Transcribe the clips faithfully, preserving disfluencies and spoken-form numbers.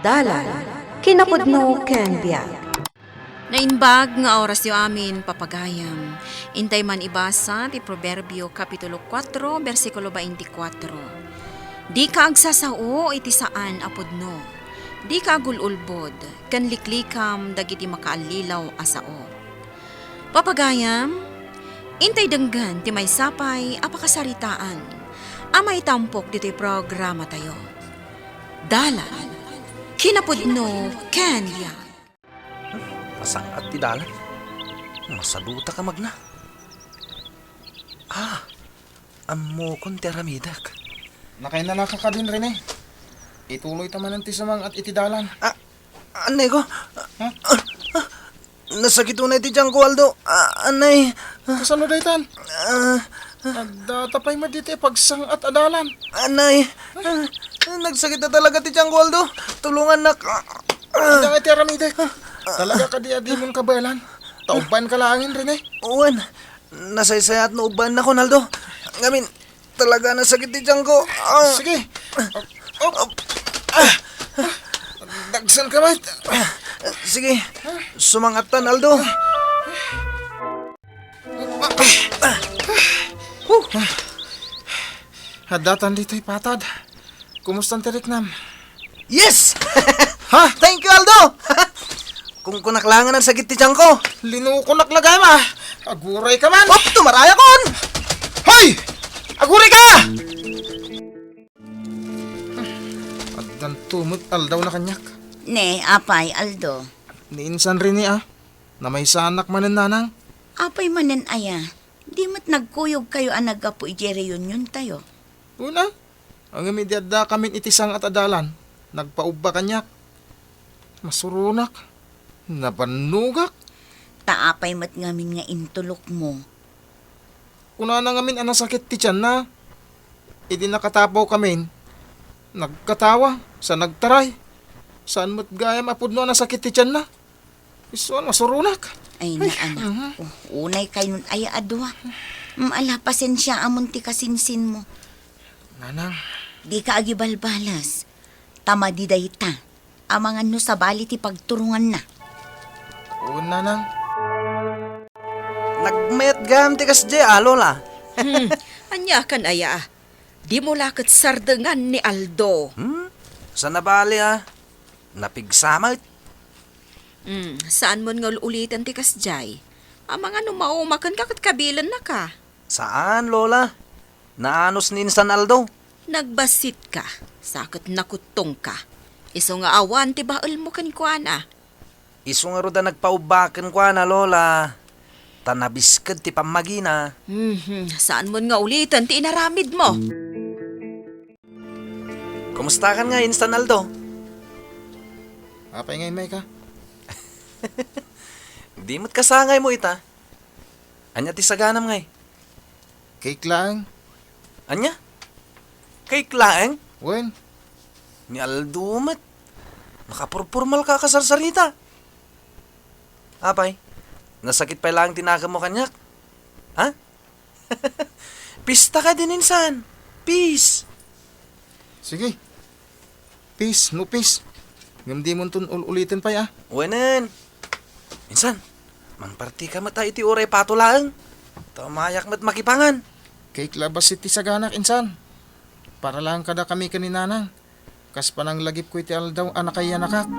Dalan, kinapudno ken biag. Naimbag nga orasyo amin, papagayam. Intay man ibasa ti Proverbio, Kapitulo kuatro, bersikulo twenty-four. Dika agsasao iti saan a pudno. Dika agul-ulbod, ken liklikam dagiti makaallilaw a sao. Papagayam, intay denggen ti maysa pay a pakasaritaan a maitampok ditoy programatayo. Dalan, kinapudno ken biag. Pasangat ti dalan. Masaduta ka magna. Ah, ammokon ti aramidek. Nakainanaka kadin, Rene. Ituloy ta manen ti sumangat iti dalan. Ah, anay ko. Ha? Ah, ah, nasakit unay ti tiyan ko, Aldo. Ah, anay. Kasano daytan? Ah, ah. Adda ta pay met ditoy pagsangat a dalan. Anay. Ah, nagsakit na talaga ti tiyan ko, Aldo. Tulungannak. Ah, ah. Ania nga iti aramidek? Talaga kadi a dimon kabaelan? Ta ubbaen ka laengen, Rene. Wen, nasaysayat no ubbaennakon, Aldo. Ngamin, talaga nasakit ti tiyan ko. Ah. Sige. Op, op. Ah. Dagsen ka met. Sige. Sumangattan, Aldo. Huh. Addatan ditoy patad. Kumustan ti riknam? Yes! Ha? Thank you, Aldo! Kunkunak laengen a nagsakit ti tiyan ko. Linukonak la gayam, ah. Aguray ka man. Op, tumaray akon! Hoy! Aguray ka! Addanto met aldaw na kaniak. Ne, apay, Aldo? Ni insan Rene, ah. Namaysanak manen, nanang. Apay manen aya? Di met nagkuyogkayo a naggapu idiay reuniontayo? Una, ngem idi addakamin iti sangat a dalan, nagpaubba kaniak. Masuronak. Nabannogak. Ta apay met ngamin nga intulokmo? Kunana ngamin a nasakit ti tianna. Idi nakatapawkamin, nagkatawa, sa nagtaray. Saan met gayam a pudno a nasakit ti tianna? Isu a masuronak. Ay, naanak. Mhm. U-, unay kaynon aya a dua. Mm, ala, pasensiaamon ti kasinsinmo. Nanang. Dika agibalbalas. Ta madi dayta. Amangan no sabali ti pagturonganna. Wen, nanang. Nagmayat gayam ti kasdiay, a, Lola. Hmm, ania kan aya, a? Dimo la ket sardengan ni Aldo. Hmm? Saan a bali, a? Napigsa met. Hmm, saanmon nga ul-uliten ti kasdiay. Amangan no maumakenka ket kabilennaka. Saan, Lola. Naanus ni insan Aldo. Nagbasitka, sa ket nakuttongka. Isu nga awan ti baelmo kenkuana. Isu ngarud a nagpaubba kenkuana, Lola. Ta nabisked ti pammagina. Mhm, saanmon nga uliten ti inaramidmo. Kumustakan nga, insan Aldo? Apay nga immayka? Di met kasangaymo ita. Ania ti saganam ngay? Cake laeng. Ania? Cake laeng? Wen. Ni Aldo met. Nakapurpormalka a kasarsarita. Apay, nasakit pay laeng ti nakemmo kaniak? Ha? Pista kadi, insan. Peace. Sige. Peace, no peace. Ngem dimonton ul-uliten pay, a. Wenen. Insan, mangpartika met a iti uray pato laeng. Ta umayak met makipangan. Cake la bassit ti saganak, insan. Para laeng kadakami ken ni nanang. Kas pananglagipko iti aldaw a nakaiyanakak.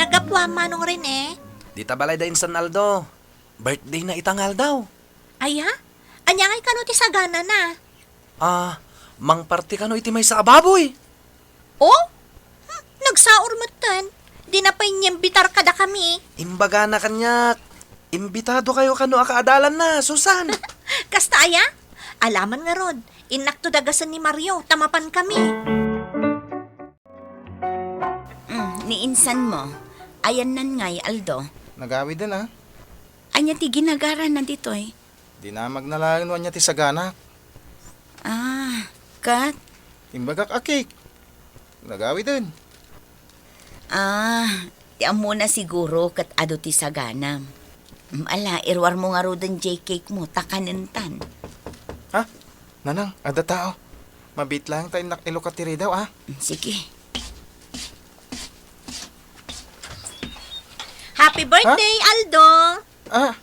Naggapuam, Manong Rene? Dita balay da insan Aldo. Birthday na ita nga aldaw. Aya? Ania ngay kano ti saganana? Ah, mangparti kano iti maysa a baboy. Oh? Hmm, nagsaur metten. Dina pay inyimbitar kadakami. Imbagana kaniak, imbitadokayo kano a kaadalanna, Susan. Kasta aya? Alaman ngarud, innakto dagasen ni Mario, ta mapankami. Mm, ni insan mo, ayannan ngay, Aldo? Nagawiden, a. Ania ti ginagarana ditoy? Dinamagna laeng no ania ti saganak. Ah, ket? Imbagak a cake. Nagawiden. Ah, ti ammona siguro ket adu ti saganam. Mm, ala, iruarmo ngaruden jay cake mo, ta kanentan. Ha? Nanang, adda tao. Mabiit laeng ta innak ilukat ti ridaw, a. Mm, sige. Happy birthday, Aldo! Ah,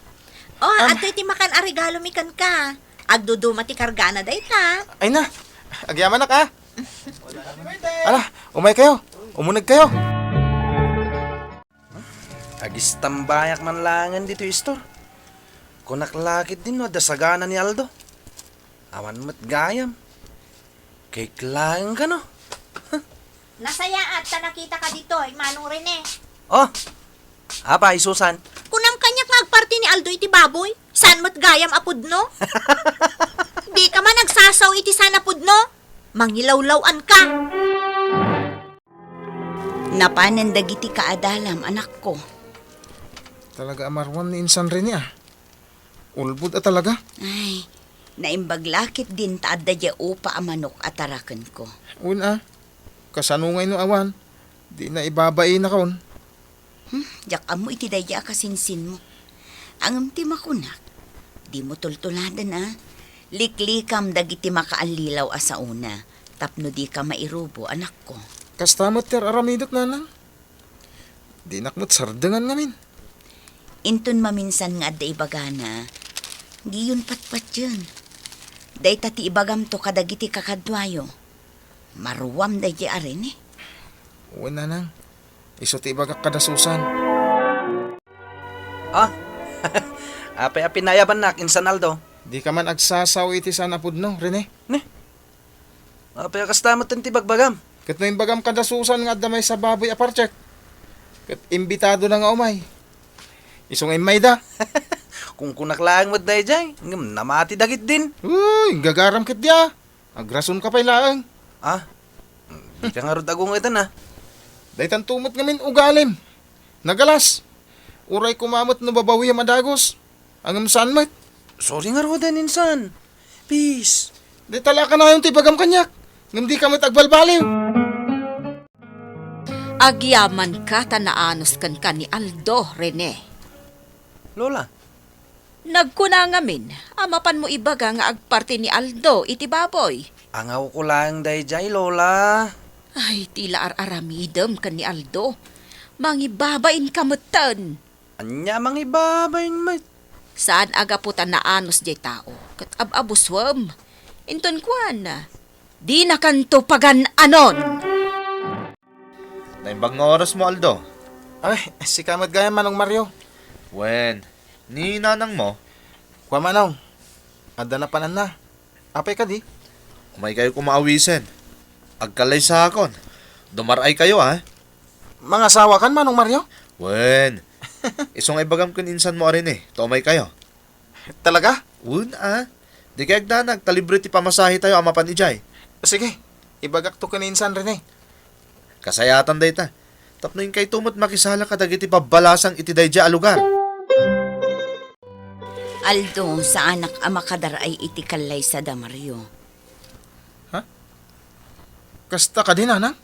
Oh, Am- adtoy ti makan a regalomi kenka. Agduduma ti kargana dayta. Ay na, agyamanak, ah. Ala, umay kayo. Umuneg kayo. Agistambayak man laengen ditoy istor. Kunak la ketdin no adda sagana ni Aldo. Awan met gayam. Cake laeng kano? Nasayaat ta nakitaka ditoy, Manong Rene. Oh, apay, Susan? Kunam kaniak nga agparti ni Aldo iti baboy. Saan met gayam a pudno? Dika man agsasaw iti saan a pudno? Mangilawlaw-anka. Napanen dagiti kaadalam, anakko. Talaga a maruam ni insan Rene, ah. Ulbod a talaga. Ay, naimbag la ketdin ta adda diay upa a manok a tarakenko. Wen a, kasano ngay no awan? Di na ibabainakon. Hmm, diak ammo iti daydiay a kasinsinmo. Ngem ti makunak, dimo tultuladen a. Liklikam dagiti makaallilaw a saona tapno dika mairubo, anakko. Kasta met ti ar-aramidek, nanang. Dinak met sardengan ngamin. Inton maminsan nga adda ibagana, diyon patpatien. Dayta ti ibagamto kadagiti kakaduayo. Maruam daydiay a Rene. Wen, nanang. Isu ti ibagak kada Susan. Ah, apay a pinayabannak, insan Aldo? Dika man agsasaw iti saan a pudno, Rene. Ne? Apay a kasta met ti bagbagam? Ket no imbagam kada Susan nga adda maysa baboy a parchek, ket imbitadona nga umay. Isu nga immayda. Kunkunak laeng met daydiay, ngem namati dagitdin. Uy, gagaram ketdi a. Agrasonka pay laeng. Ah, dika ngarud agungeten a. Daytanto met ngamin ugalim. Nagalas. Uray koma met no babawiam a dagus. Ngem saan met. Sorry ngaruden, insan. Peace. Dayta la a kanayon ti ibagam kaniak. Ngem dika met agbalbaliw. Agyamanka ta naanus kenka ni Aldo, Rene. Lola. Nagkuna ngamin a mapanmo ibaga nga agparti ni Aldo iti baboy. Angawko laeng daydiay, Lola. Ay, ti la ar-aramidem ken ni Aldo. Mangibabainka metten. Ania mangibabain met? Saan a gapu ta naanus diay tao, ket ab-abusuem. Inton kuan, dinakanto pagan-anon. Naimbag nga orasmo, Aldo. Ay, sika met gayam, Manong Mario. Wen, ni nanangmo? Kua, Manong. Adda napananna. Apay kadi? Umaykayo koma awisen. Agkallaysaakon. Dumar-aykayo, a? Mangasawakan, Manong Mario? Wen. Isu nga ibagam ken insanmo a Rene, ta umaykayo. Talaga? Wen, a. Dikay agdanag, ta libre ti pamasahetayo a mapan idiay. Sige, ibagakto ken ni insan Rene. Kasayaatan dayta. Tapno inkayto met makisala kadagiti pabbalasang iti daydiay a lugar. Aldo, saanak a makadar-ay iti kallaysa da Mario. Ha? Kasta kadi, nanang?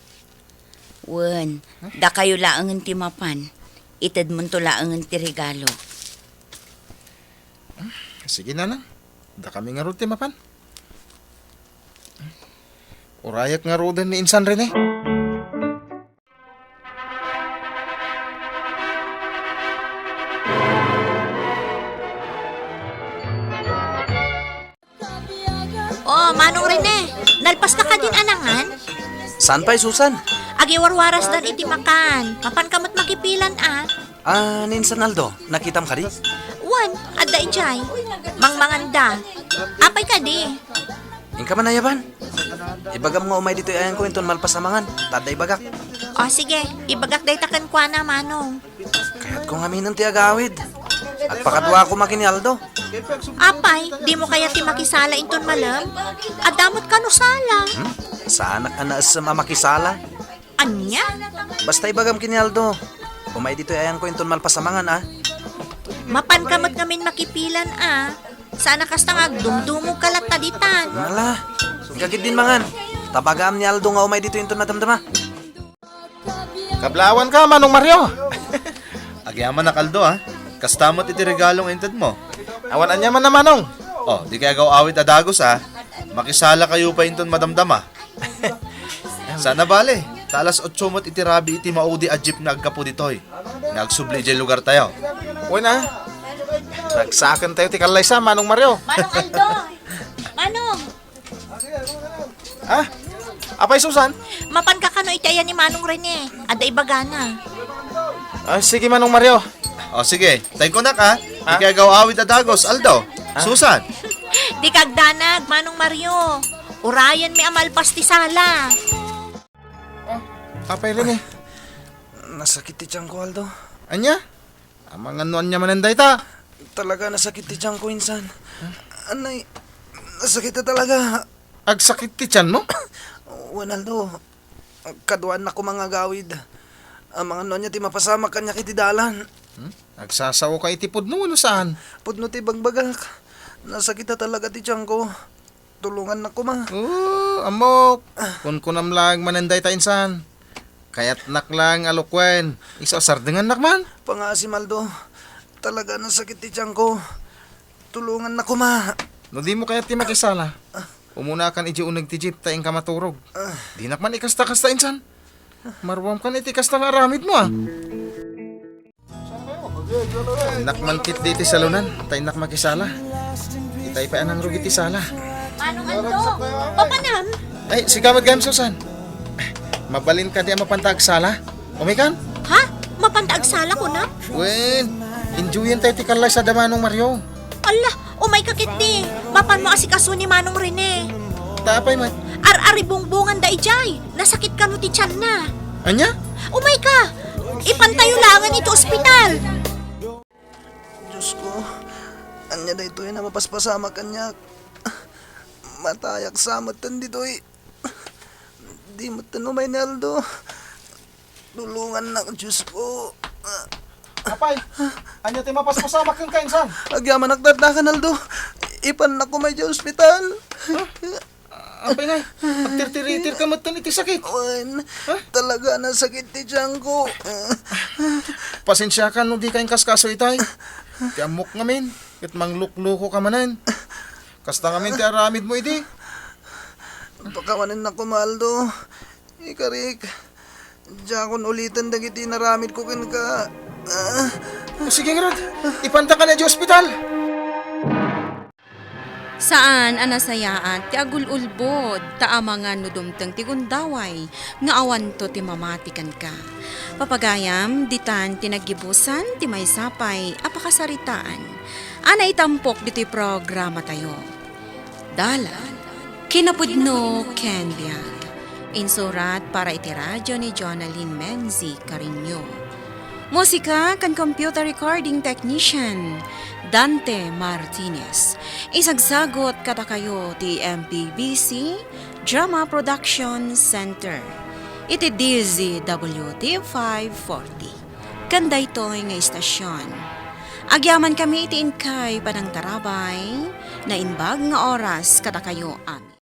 Wen, dakayo laengen ti mapan. Itedmonto laengen ti regalo. Sige, nanang. Dakami ngarud ti mapan. Urayak ngaruden ni insan Rene. Oh, Manong Rene, nalpas ka kadin anangan? Saan pay, Susan? Agiwarwarasdan iti makan. Mapanka met makipilan, a. Ah, ni insan Aldo, nakitam kadi? Wen, adda idiay. Mangmanganda. Apay kadi? Inka man ayaban. Ibagam nga umay ditoy ayanko inton malpas a mangan. Ta adda ibagak. O, sige. Ibagak dayta kenkuana, Manong. Kayatko ngaminen ti agawid. Agpakadua koma ken ni Aldo. Apay, dimo kayat ti makisala inton malem? Adda met kano sala. Hmm? Saanak a naessem a makisala. Ania? Basta ibagam ken ni Aldo. Umay ditoy ayanko inton malpas a mangan, a. Mapanka met ngamin makipilan, a. Saan a kasta nga agdumdumogka latta ditan. Ala, inka ketdin mangan. Ta ibagam ni Aldo nga umay ditoy inton madamdama. Kablawanka, Manong Mario. Agyamanak, Aldo, a. Kasta met iti regalo nga intedmo. Awan aniamanna, Manong. O, dikay agaw-awid a dagus, a. Makisalakayo pay inton madamdama. Saan a bale, ta alas otso met iti rabii iti maudi a jeep nga aggapu ditoy. nga agsubli idiay lugartayo. Wen a. Nagsakentayo ti kallaysa, Manong Mario. Manong Aldo! Manong! Ah? Apay, Susan? Mapanka kano iti ayan ni Manong Rene. Adda ibagana. Ah, sige, Manong Mario. O, sige. Tay kunak, ha? Ha? Dikay agaw-awid a dagus, Aldo. Ah? Susan. Dika agdanag, Manong Mario. Urayenmi a malpas ti sala. Ah, apay, Rene? Nasakit ti tiyanko, Aldo. Ania? Amangan no ania manen dayta? Talaga nasakit ti tiyanko, insan. Anay, nasakit na talaga. Agsakit ti tiyanmo? Wen, Aldo. Kaduaannak koma nga agawid. Amangan no ania ti mapasamak kaniak iti dalan. Hmm? Agsasaoka iti pudno wenno saan? Pudno ti ibagbagak. Nasakit na talaga ti tiyanko. Tulongannak koma. Oo, ammok. Kunkunam laeng manen dayta, insan. Kayatnak laeng a lukuen. Isu a sardengannak man. Pangaasim, Aldo. Talaga nasakit ti tiyanko. Tulongannak koma. No dimo kayat ti makisala, umunakan idiay uneg ti jeep ta inka maturog. Ah. Dinak man ikasta-kasta, insan. Maruamkan iti kasta nga aramidmo, a. Innak man ketdi iti salonan, ta innak makisala. Itay pay a nangrugit ti sala. Manong Aldo, papanam? Ay, sika met gayam, Susan. Mabalin kadi a mapanta agsala? Umaykan? Ha? Mapanta agsala, kunam? Wen, enjoyen tayo ti kallaysa da Manong Mario. Ala, umayka ketdi. Mapanmo asikaso ni Manong Rene. Ta apay met? Ar-aribungbonganda idiay. Nasakit kano ti tianna. Ania? Umayka! Ipantayo laengen iti ospital. Diosko, ania daytoy a mapaspasamak kaniak? Matayak sa metten ditoy. Di metten umay ni Aldo. Tulongannak, Diosko. Apay, ania ti mapaspasamak kenka, insan? Agyamanak dakdakkel, Aldo. Ipannak umay idiay ospital. Apay ngay, agtirtiritirka metten iti sakit. Wen, ha? Talaga nasakit ti tianko. Pasensiakan no dika inkaskaso itay. Ti ammok ngamin, ket mangluklukoka manen. Kasta ngamin ti aramidmo idi. Pakawanennak koma, Aldo. Ikarik, diakon uliten dagiti inaramidko kenka. Ah. O sige ngarud, ipantakan idiay ospital. Saan a nasayaat ti agul-ulbod, ta amangan no dumteng ti gundaway nga awanto ti mamati kenka. Papagayam, ditan ti naggibusan ti maysa pay a pakasaritaan a naitampok ditoy programatayo. Dalan, kinapudno ken biag. Insurat para iti radio ni Jonalyn Menzi Carreño. Musika ken computer recording technician, Dante Martinez. Isagsagut kadakayo ti M P B C Drama Production Center iti D Z W T five forty. Ken daytoy nga istasyon, agyamankami iti inkay panangtarabay, naimbag nga oras kadakayo amin.